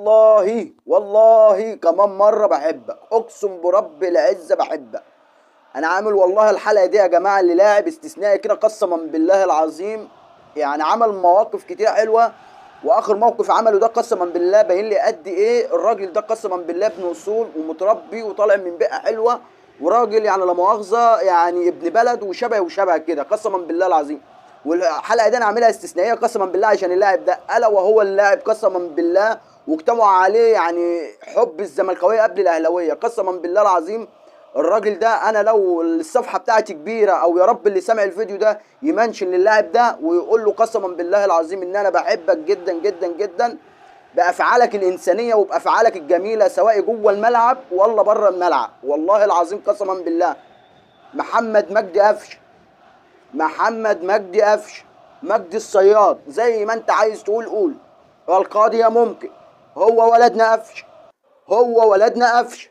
والله والله كمان مرة بحبك، اقسم برب العزة بحبك. انا عامل والله الحلقة دي يا جماعة اللي لاعب استثنائي كده قسما بالله العظيم، يعني عمل مواقف كتير حلوة، واخر موقف عمله ده قسما بالله باين لي قد ايه الراجل ده قسما بالله ابن اصول ومتربي وطالع من بيئة حلوة، وراجل يعني لا مؤاخذة يعني ابن بلد وشبه وشبه كده قسما بالله العظيم. والحلقة دي انا عاملها استثنائية قسما بالله عشان اللاعب ده، الا وهو اللاعب قسما بالله واجتمعوا عليه يعني حب الزملكاويه قبل الاهلاوية قسما بالله العظيم. الراجل ده انا لو الصفحة بتاعتي كبيرة، او يا رب اللي سامع الفيديو ده يمنشن للاعب ده ويقول له قسما بالله العظيم ان انا بحبك جدا جدا جدا بافعالك الانسانية وبافعالك الجميلة، سواء جوه الملعب ولا بره الملعب. والله العظيم قسما بالله محمد مجدي قفشه، محمد مجدي قفشه، مجدي الصياد، زي ما انت عايز تقول قول، القاضية ممكن، هو ولدنا قفشه، هو ولدنا قفشه.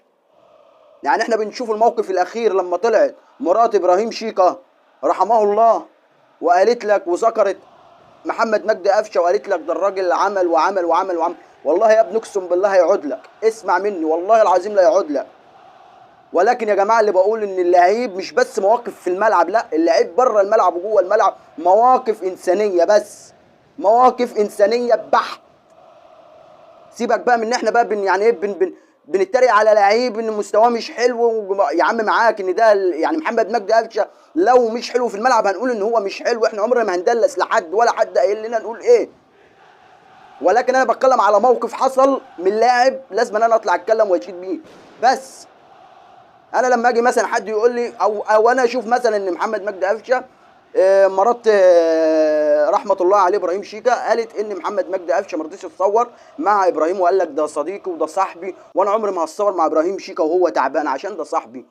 يعني احنا بنشوف الموقف الاخير لما طلعت مرات ابراهيم شيكا رحمه الله وقالت لك وذكرت محمد مجدي قفشه وقالت لك ده الراجل عمل وعمل وعمل وعمل. والله يا ابني اقسم بالله هيقعد لك، اسمع مني والله العظيم لا يقعد لك. ولكن يا جماعة اللي بقول ان اللعيب مش بس مواقف في الملعب، لا، اللعيب بره الملعب وجوه الملعب مواقف انسانيه بس، مواقف انسانيه بحت. سيبك بقى من ان احنا بقى بن يعني ايه بن بن بنتريق على لعيب ان مستواه مش حلو يا عم معاك ان ده يعني محمد مجدي قفشه لو مش حلو في الملعب هنقول ان هو مش حلو، احنا عمرنا ما هندلس لحد ولا حد قايل لنا نقول ايه. ولكن انا بتكلم على موقف حصل من لاعب لازم انا اطلع اتكلم واشيد بيه. بس انا لما اجي مثلا حد يقول لي او انا اشوف مثلا ان محمد مجدي قفشه، مرات، رحمه الله عليه ابراهيم شيكا قالت ان محمد مجدي قفشه ما رضيش يتصور مع ابراهيم، وقال لك ده صديقي وده صاحبي وانا عمري ما هتصور مع ابراهيم شيكا وهو تعبان عشان ده صاحبي.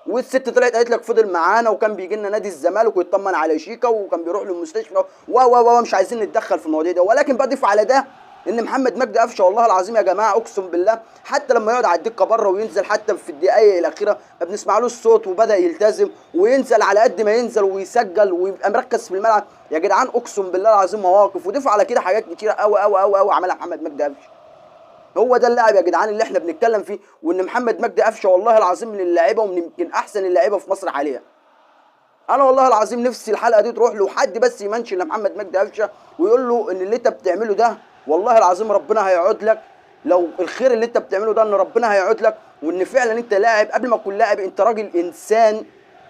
والست طلعت قالت لك فضل معانا وكان بيجي لنا نادي الزمالك ويطمن على شيكا وكان بيروح للمستشفى و و و مش عايزين نتدخل في المواضيع ده. ولكن بضيف على ده ان محمد مجدي قفشه والله العظيم يا جماعة اقسم بالله حتى لما يقعد على الدكة بره وينزل حتى في الدقائق الاخيرة ما بنسمعلوش الصوت، وبدا يلتزم وينزل على قد ما ينزل ويسجل ويبقى مركز في الملعب. يا جدعان اقسم بالله العظيم مواقف، وضيف على كده حاجات كتيرة قوي قوي قوي قوي عملها محمد مجدي قفشه. هو ده اللاعب يا جدعان اللي احنا بنتكلم فيه، وان محمد مجدي قفشه والله العظيم من اللعيبة ومن يمكن احسن اللعيبة في مصر حاليا. انا والله العظيم نفسي الحلقة دي تروح له حد بس يمنشن لمحمد مجدي قفشه ويقول له ان اللي انت بتعمله ده والله العظيم ربنا هيقعد لك، لو الخير اللي انت بتعمله ده ان ربنا هيقعد لك، وان فعلا انت لاعب قبل ما تكون لاعب انت راجل انسان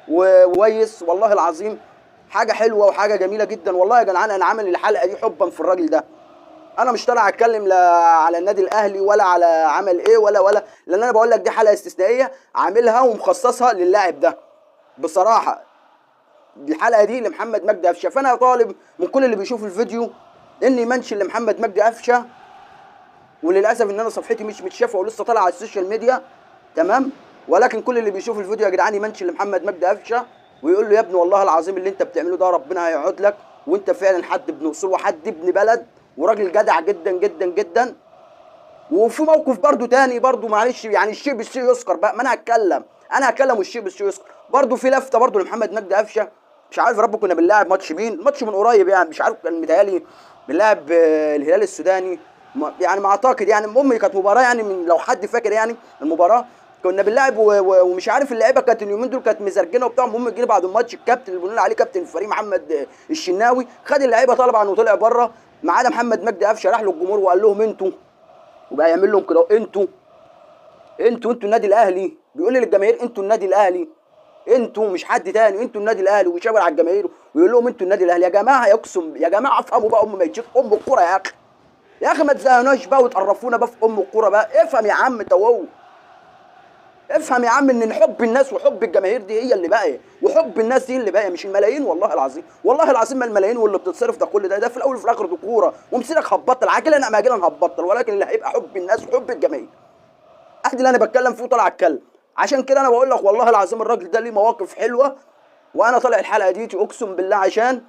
وكويس. والله العظيم حاجة حلوة وحاجه جميلة جدا. والله يا جدعان انا عامل الحلقة دي حبا في الراجل ده، انا مش طالع اتكلم لا على النادي الاهلي ولا على عمل ايه ولا، لان انا بقول لك دي حلقة استثنائية عاملها ومخصصها للاعب ده. بصراحة الحلقة دي لمحمد مجدي قفشه، فانا طالب من كل اللي بيشوف الفيديو اني منشن لمحمد مجدي قفشه. وللاسف ان انا صفحتي مش متشافه ولسه طالعه على ال social media، تمام، ولكن كل اللي بيشوف الفيديو يا جدعان يمنشن لمحمد مجدي قفشه ويقول له يا ابني والله العظيم اللي انت بتعمله ده ربنا هيقعد لك، وانت فعلا حد ابن اصول وحد ابن بلد وراجل جدع جدا جدا جدا. وفي موقف برضو تاني برضو معلش يعني الشيء بالشيء يذكر بقى، ما انا هتكلم، انا هتكلم والشيء بالشيء يذكر. برضو في لفته برضو لمحمد مجدي قفشه، مش عارف يا رب كنا بنلاعب ماتش مين، ماتش من قريب يعني مش عارف، كان متهيألي بنلاعب الهلال السوداني يعني ما اعتقد يعني، المهم كانت مباراة يعني من لو حد فاكر يعني المباراة كنا بنلاعب ومش عارف اللعيبة كانت اليومين دول كانت مزرجنه وبتاع. المهم جينا بعد الماتش الكابتن اللي بنقول عليه كابتن الفريق محمد الشناوي خد اللعيبة طبعا وطلع بره، ما عدا محمد مجدي قفشه راح للجمهور وقال لهم انتوا، وبقى يعمل لهم كده انتوا انتوا انتوا النادي الاهلي، بيقول للجماهير انتوا النادي الاهلي، انتوا مش حد تاني، انتوا النادي الاهلي، ويشاور على الجماهير ويقول لهم انتوا النادي الاهلي. يا جماعة يقسم يا جماعة افهموا بقى، ام ما يجيك ام الكورة يا اخي، يا اخي ما تزهقناش بقى وتقرفونا بقى في ام الكورة بقى. افهم يا عم تو، افهم يا عم ان حب الناس وحب الجماهير دي هي اللي باقية، وحب الناس دي اللي باقية مش الملايين. والله العظيم والله العظيم ما الملايين واللي بتتصرف ده كل ده، ده في الاول وفي الاخر دي كورة ومسيرك هتبطل عاجلا ام اجلا هتبطل، ولكن اللي هيبقى حب الناس وحب الجماهير. ادي اللي انا بتكلم فيه وطالع اتكلم. عشان كده انا بقول لك والله العظيم الراجل ده ليه مواقف حلوة، وانا طالع الحلقة دي اقسم بالله عشان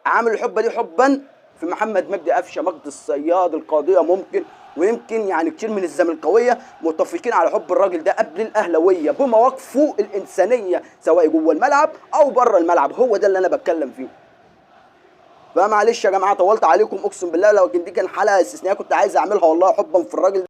عامل الحبة دي حبا في محمد مجدي قفشه، مجدي الصياد، القاضية ممكن، ويمكن يعني كتير من الزملكاويه متفقين على حب الراجل ده قبل الاهلاوية بمواقفه الانسانية سواء جوه الملعب او بره الملعب. هو ده اللي انا بتكلم فيه. فمعلش يا جماعة طولت عليكم اقسم بالله، لو دي كان حلقة استثنائية كنت عايز اعملها والله حبا في الراجل ده.